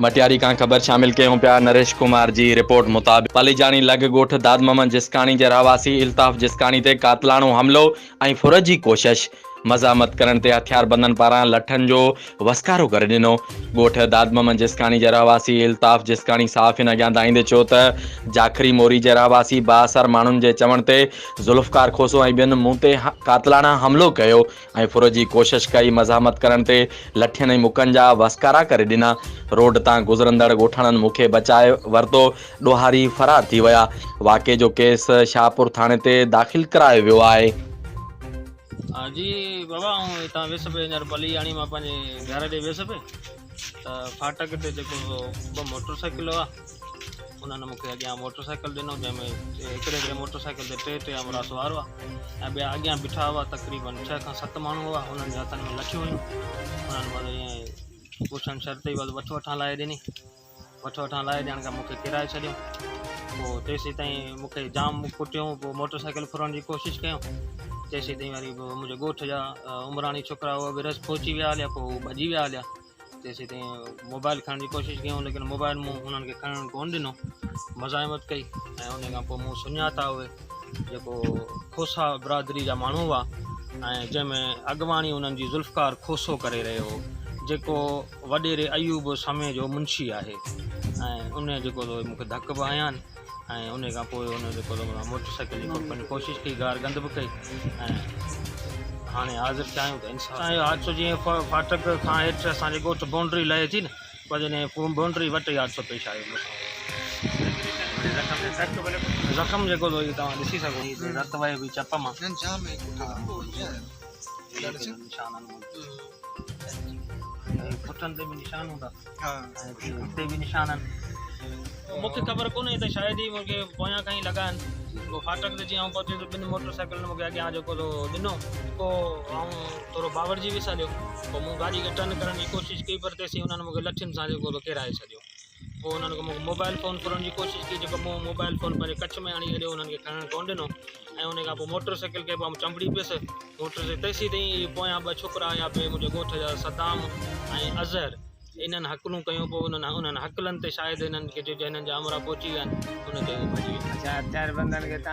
مٽياري کان خبر شامل ڪيون پيا نريش ڪمار جي رپورٽ مطابق پليجاڻي لڳ ڳوٺ داد محمد جسڪاڻي جي رهواسي الطاف جسڪاڻي تي قاتلاڻو حملو ۽ ڦر جي ڪوشش مزاحمت ڪرڻ تي هٿياربندن پاران لٺن جو وسڪارو ڪري ڏنو ڳوٺ داد محمد جسڪاڻي جي رهواسي الطاف جسڪاڻي صحافين اڳيان دانهيندي چيو ته جاکري موري جي رهواسي بااثر ماڻهن جي چوڻ تي ذوالفقار کوسو ۽ ٻين مون تي قاتلاڻا حملو ڪيو ۽ ڦر جي ڪوشش ڪئي، مزاحمت ڪرڻ تي لٺين ۽ مڪن جا وسڪارا ڪري ڏنا، روڊ تان گذرندڙ ڳوٺاڻن مون کي بچائي ورتو، ڏوهاري فرار ٿي ويا، واقعي جو ڪيس شاهپور ٿاڻي تي داخل ڪرايو ويو آهي. جي بابا آئون هتان ويس پئي هينئر پلياڻي مان پنهنجي گهر ڏي ويس پئي ته ڦاٽڪ تي جيڪو سو ٻه موٽر سائيڪل هئا انهن مون کي اڳيان موٽر سائيڪل ڏنو جنهن ۾ هڪڙي هڪڙي موٽر سائيڪل تي ٽي ٽي همراهه سوار هئا ۽ ٻيا اڳيان بيٺا هئا تقريبن ڇهه کان ست ماڻهو هئا انهن جي هٿن ۾ لٺيون هيون انهن بس ائين پڇڻ شرط ئي بس وٺ وٺان لائي ڏني وٺ وٺان لائي ڏيڻ کان مون کي ڪيرائي ڇڏيو پوء تيسين تائين مون کي جام ڪٽيو پوء موٽر سائيڪل ڦرڻ جي ڪوشش ڪيون تيسين تائين وري منهنجي ڳوٺ جا عمراڻي ڇوڪرا اهي به رس پهچي ويا هليا پوء هو ڀڄي ويا هليا تيسين تائين موبائل کڻڻ جي ڪوشش ڪيون ليڪن موبائل مون انهن کي کڻڻ ڪونه ڏنو مزاحمت ڪئي ۽ ان کان پوء مون سڃاتا اهي جيڪو کوسا برادري جا ماڻهو هئا ۽ جنهن ۾ اڳواڻي انهن جي ذوالفقار کوسو ڪري رهيو هو جيڪو وڏيري ايوب سمي جو منشي آهي ۽ ان جيڪو مون کي ڌڪ به هنيا آهن ۽ ان کان پوء ان جيڪو موٽر سائيڪل جي ڦرڻ جي ڪوشش ڪئي گار گند به ڪئي ۽ هاڻي حاضر ٿيا آهيون ته انصاف اسان جو حادثو جيئن ڦاٽڪ کان هيٺ اسان جي ڳوٺ بائونڊري لهي ٿي نه بس ان بائونڊري وٽ ئي حادثو پيش آيو مون سان زخم جيڪو اٿو هي توهان ڏسي سگهو هي رت وهي پئي چپ مان نشان آهن پٺن تي به نشان هوندا هتي به نشان آهن. مون کي خبر ڪونهي ته شايد هي مون کي پويان کان ئي لڳا آهن. پوء ڦاٽڪ تي جيئن آئون پهتس ته ٻن موٽر سائيڪلن مون کي اڳيان جيڪو سو ڏنو. پوء آئون ٿورو باوڙجي ويس هليو. پوء مون گاڏي کي ٽرن ڪرڻ جي ڪوشش ڪئي پر تيسين انهن مون کي لٺين سان جيڪو سو ڪيرائي ڇڏيو. پوء انهن مون کي موبائل فون ڦرڻ جي ڪوشش ڪئي جيڪو مون موبائل فون پنهنجي ڪڇ ۾ آڻي ڇڏيو انهن کي کڻڻ ڪونه ڏنو ۽ ان کان پوء موٽر سائيڪل کي به آئون چنبڙي پيس. موٽر تي تيسين تائين اهي پويان ٻه ڇوڪرا آيا پئي منهنجي ڳوٺ جا صدام ۽ اظهر. انهن هڪلون ڪيون پوء انهن انهن هڪلن تي شايد انهن کي جو هنن جا امرا پهچي ويا آهن ان تي هو ڀڄي ويا. اڇا هٿياربندن کي تان.